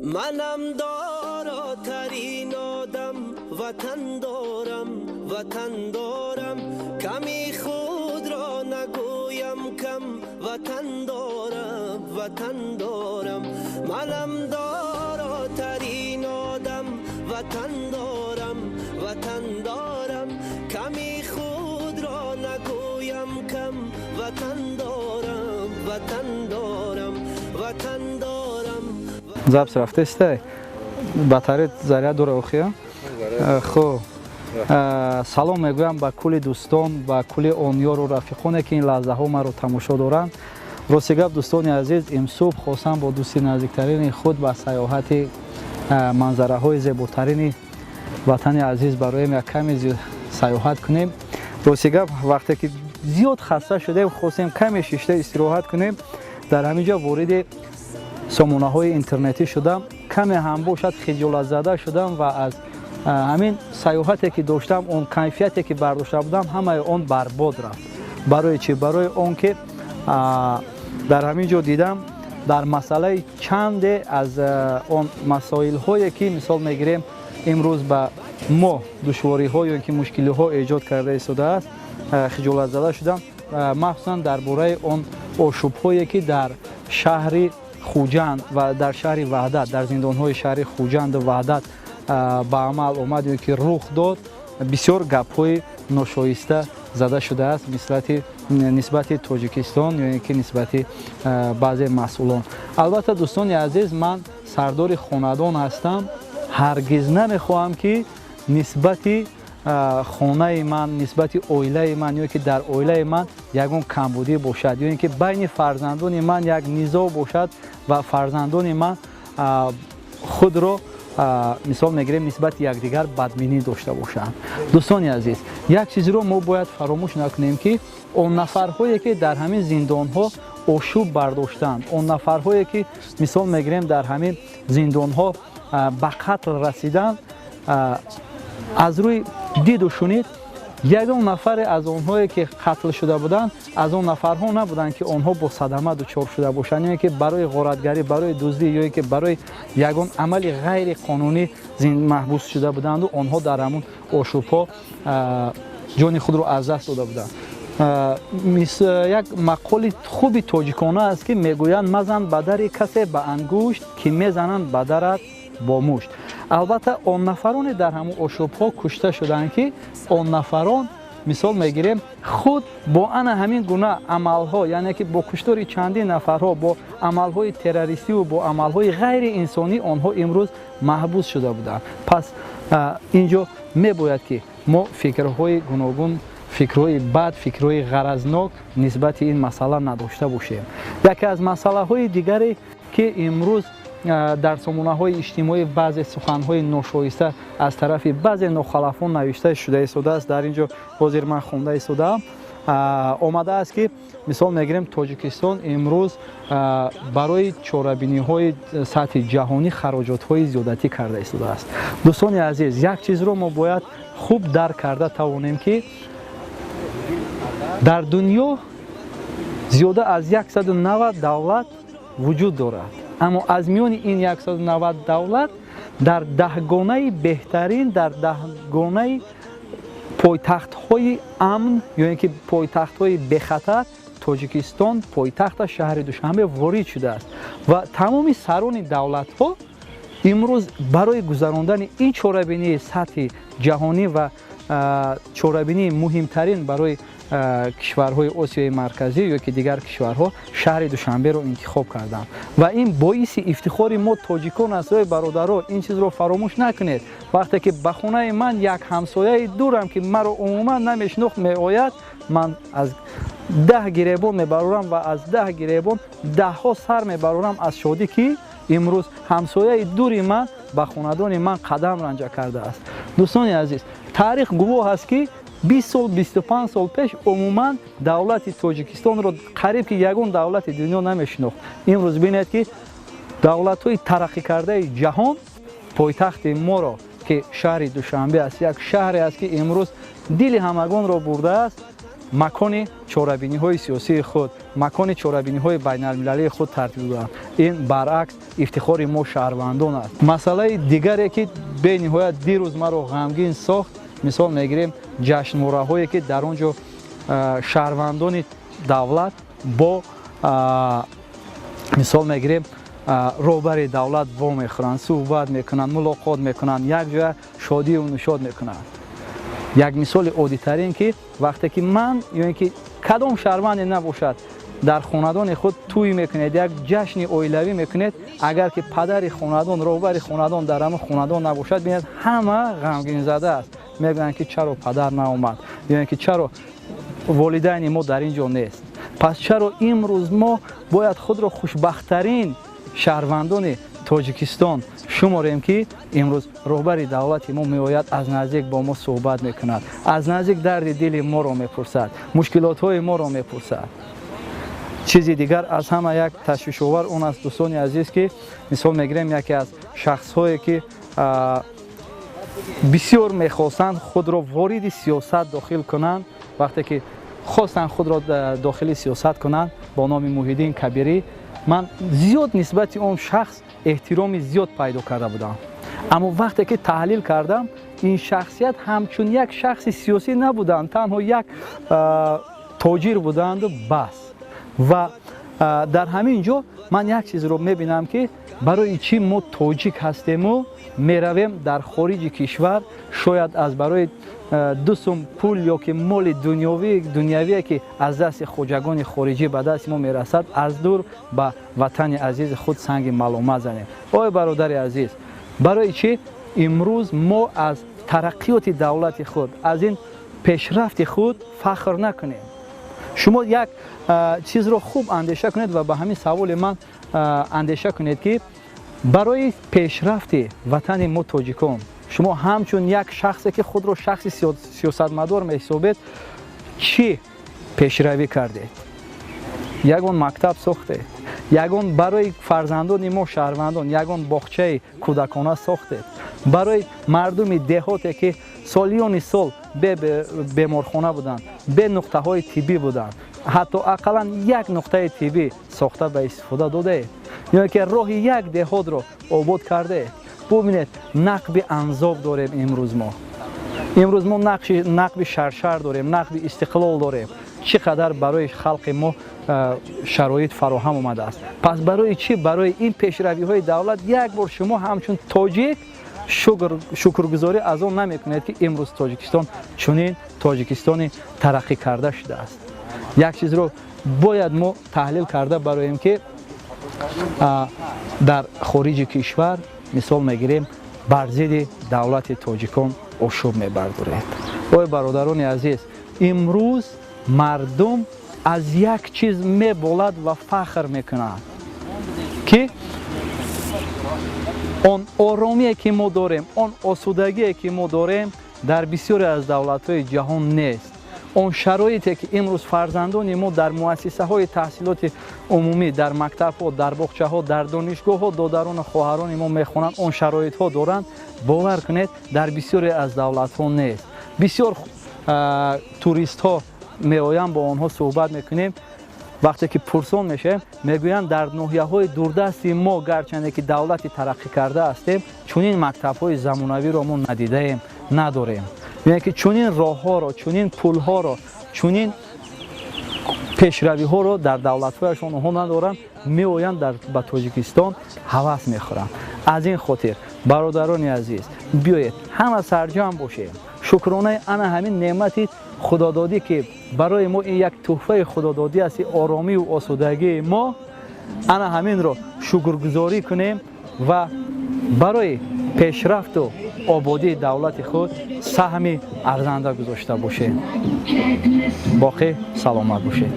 Манам доротарин одам, ватан дорам, ватан дорам. Ками худро нагӯям кам, ватан дорам, ватан дорам. Манам доротарин одам, ватан дорам, ватан дорам. Ками худро нагӯям кам, ватан дорам, ватан дорам, ватан дорам. Запись рафтестай, батарея заряд дора охия. Хуб, салом мегӯям ба кулли дӯстон, ба кулли он ёру рафиқоне, ки ин лаҳзаҳо маро тамошо доранд. Рости гап, дӯстони азиз, имсуб хостам бо дӯсти наздиктарини худ ба сайёҳати манзараҳои зеботарини ватани азиз бароем, як каме сайёҳат кунем. Рости гап, вақте ки зиёд хаста шудем, хостем каме шишта истироҳат кунем. Дар ҳамин ҷо вориди сомонаҳои интернетӣ шудам, каме ҳам бошад хиҷолатзада шудам ва аз ҳамин сайёҳате ки доштам, он кайфияте ки бардошта будам, ҳамаи он барбод рафт. Барои чӣ? Барои он ки дар ҳамин ҷо дидам, дар масъалаи чанде аз он масоилҳое ки, мисол мегирем, имрӯз ба мо душвориҳо ё ки мушкилиҳо эҷод карда истодааст, хиҷолатзада шудам, махсусан дар бораи он ошӯбҳое, ки дар шаҳри Хуҷанд ва дар шаҳри Ваҳдат, дар зиндонҳои шаҳри Хуҷанду Ваҳдат ба амал омад ё ки рух дод. Бисёр гапҳои ношоиста зада шудааст нисбати Тоҷикистон ё ин ки нисбати баъзе масъулон. Албатта, дӯстони азиз, ман сардори хонадон ҳастам, ҳаргиз намехоҳам, ки нисбати хонаи ман, нисбати оилаи ман ё ки дар оилаи ман ягон камбудӣ бошад ё ин ки байни фарзандони ман як низоъ бошад ва фарзандони ман худро, мисол мегирем, нисбати якдигар бадбинӣ дошта бошанд. Дӯстони азиз, як чизро мо бояд фаромӯш накунем, ки он нафарҳое, ки дар ҳамин зиндонҳо ошӯб бардоштанд, он нафарҳое, ки, мисол мегирем, дар ҳамин зиндонҳо ба қатл расиданд, аз рӯи диду шунид, ягон нафаре аз онҳое, ки қатл шуда буданд, аз он нафарҳо набуданд, ки онҳо бо садама дучор шуда бошанд ё ки барои ғоратгарӣ, барои дуздӣ ё ки барои ягон амали ғайриқонунӣ маҳбус шуда буданду онҳо дар ҳамун ошӯбҳо ҷони худро аз даст дода буданд. Як мақоли хуби тоҷикона аст, ки мегӯянд: «Мазан ба дари касе ба ангушт, ки мезананд ба дарат бо мушт». Албатта, он нафароне дар ҳамун ошӯбҳо кушта шуданд, ки он нафарон, мисол мегирем, худ бо ана ҳамин гуна амалҳо, яъне ки бо куштори чандин нафарҳо, бо амалҳои террористиву бо амалҳои ғайриинсонӣ онҳо имрӯз маҳбус шуда буданд. Пас ин ҷо мебояд, ки мо фикрҳои гуногун, фикрҳои бад, фикрҳои ғаразнок нисбати ин масъала надошта бошем. Яке аз масъалаҳои дигаре, ки имрӯз дар сомонаҳои иҷтимоӣ баъзе суханҳои ношоиста аз тарафи баъзе нохалафон навишта шуда истодааст, дар ин ҷо ҳозир ман хонда истодаам, омадааст, ки, мисол мегирем, Тоҷикистон имрӯз барои чорабиниҳои сатҳи ҷаҳонӣ хароҷотҳои зиёдатӣ карда истодааст. Дӯстони азиз, як чизро мо бояд хуб дарк карда тавонем, ки дар дунё зиёда аз 190 давлат вуҷуд дорад, аммо аз миёни ин 190 давлат дар даҳгонаи беҳтарин, дар даҳгонаи пойтахтҳои амн ё ин ки пойтахтҳои бехатар Тоҷикистон, пойтахта шаҳри Душанбе ворид шудааст. Ва тамоми сарони давлатҳо имрӯз барои гузарондани ин чорабинии сатҳи ҷаҳонӣ ва чорабинии муҳимтарин барои кишварҳои Осиёи Марказӣ ё ки дигар кишварҳо шаҳри Душанберо интихоб карданд. Ва ин боиси ифтихори мо тоҷикон аст. Ой бародаро, ин чизро фаромӯш накунед. Вақте ки ба хонаи ман як ҳамсояи дурам, ки маро умуман намешинохт, меояд, ман аз 10 гиребон мебарорам ва аз 10 гиребон даҳҳо сар мебарорам аз шодӣ, ки имрӯз ҳамсояи дури ман ба хонадони ман қадам ранҷа кардааст. Дӯстони азиз, таърих гувоҳ аст, ки 20 сол, 25 сол пеш умуман давлати Тоҷикистонро қариб ки ягон давлати дунё намешинохт. Имрӯз бинед, ки давлатҳои тараққӣ кардаи ҷаҳон пойтахти моро, ки шаҳри Душанбе аст, як шаҳре аст, ки имрӯз дили ҳамагонро бурдааст. Макони чорабиниҳои сиёсии худ, макони чорабиниҳои байналмилалии худ тартиб доданд. Ин баръакс ифтихори мо шаҳрвандон аст. Масъалаи дигаре, ки бениҳоят дирӯз маро ғамгин сохт, мисол мегирем, ҷашнвораҳое, ки дар он ҷо шаҳрвандони давлат бо, мисол мегирем, роҳбари давлат вомехӯранд, суҳбат мекунанд, мулоқот мекунанд, якҷоя шодию нушод мекунанд. Як мисоли оддитарин, ки вақте ки ман ё ин ки кадом шаҳрванде набошад, дар хонадони худ тӯй мекунед, як ҷашни оилавӣ мекунед, агар ки падари хонадон, роҳбари хонадон дар ҳамон хонадон набошад, бинед, ҳама ғамгинзада аст. Мегӯянд, ки чаро падар наомад ё ин ки чаро волидайни мо дар ин ҷо нест. Пас чаро имрӯз мо бояд худро хушбахттарин шаҳрвандони Тоҷикистон шуморем, ки имрӯз роҳбари давлати мо меояд, аз наздик бо мо суҳбат мекунад, аз наздик дарди дили моро мепурсад, мушкилотҳои моро мепурсад? Чизи дигар, аз ҳама як ташвишовар он аст, дӯстони азиз, ки мисол мегирем, яке аз шахсҳое, ки бисёр мехостанд худро вориди сиёсат дохил кунанд, вақте ки хостанд худро дохили сиёсат кунанд, бо номи Муҳиддин Кабирӣ, ман зиёд нисбати он шахс эҳтироми зиёд пайдо карда будам. Аммо вақте ки таҳлил кардам, ин шахсият ҳамчун як шахси сиёсӣ набуданд, танҳо як тоҷир буданду бас. Ва дар ҳамин ҷо ман як чизро мебинам, ки барои чӣ мо тоҷик ҳастему меравем дар хориҷи кишвар, шояд аз барои 2 сум пул ё ки моли дунявие, ки аз дасти хоҷагони хориҷӣ ба дасти мо мерасад, аз дур ба ватани азизи худ санги маломат занем. Ой, бародари азиз, барои чӣ имрӯз мо аз тараққиёти давлати худ, аз ин пешрафти худ фахр накунем? Шумо як чизро хуб андеша кунед ва ба ҳамин саволи ман андеша кунед, ки барои пешрафти ватани мо тоҷикон шумо ҳамчун як шахсе, ки худро шахси сиёсатмадор меҳисобед, чӣ пешравӣ кардед? Ягон мактаб сохтед? Ягон барои фарзандони мо шаҳрвандон ягон боғчаи кӯдакона сохтед? Барои мардуми деҳоте, ки солиёни сол бе беморхона буданд, бе нуқтаҳои тиббӣ буданд, ҳатто ақаллан як нуқтаи тиббӣ сохта ба истифода додаед? Ё ки роҳи як деҳотро обод кардаед? Бубинед, нақби Анзоб дорем имрӯз мо. Имрӯз мо нақби Шаршар дорем, нақби Истиқлол дорем. Чӣ қадар барои халқи мо шароит фароҳам омадааст. Пас барои чӣ барои ин пешравиҳои давлат як бор шумо ҳамчун тоҷик шукргузорӣ аз он намекунед, ки имрӯз Тоҷикистон чунин Тоҷикистони тараққӣ карда шудааст? Як чизро бояд мо таҳлил карда бароем, ки дар хориҷи кишвар, мисол мегирем, бар зидди давлати тоҷикон ошӯб мебардоред. Ой, бародарони азиз, имрӯз мардум аз як чиз меболад ва фахр мекунад, ки он оромие, ки мо дорем, он осудагие, ки мо дорем, дар бисёре аз давлатҳои ҷаҳон нест. Он шароите, ки имрӯз фарзандони мо дар муассисаҳои таҳсилоти умумӣ, дар мактабҳо, дар боғчаҳо, дар донишгоҳҳо додарону хоҳарони мо мехонанд, он шароитҳо доранд, бовар кунед, дар бисёре аз давлатҳо нест. Бисёр туристҳо меоянд, бо онҳо суҳбат мекунем. Вақте ки пурсон мешавем, мегӯянд, дар ноҳияҳои дурдасти мо, гарчанде ки давлати тараққӣ карда ҳастем, чунин мактабҳои замонавиро мо надидаем, надорем, яъне ки чунин роҳҳоро, чунин пулҳоро, чунин пешравиҳоро дар давлатҳояшон онҳо надоранд. Меоянд ба Тоҷикистон, ҳавас мехӯранд. Аз ин хотир, бародарони азиз, биёед, ҳама сарҷамъ бошем, шукронаи ана ҳамин неъмати худододӣ, ки барои мо ин як тӯҳфаи худододӣ аст, оромию осудагии мо, ана ҳаминро шукргузорӣ кунем ва барои пешрафту ободии давлати худ саҳми арзанда гузошта бошем. Боқӣ саломат бошед.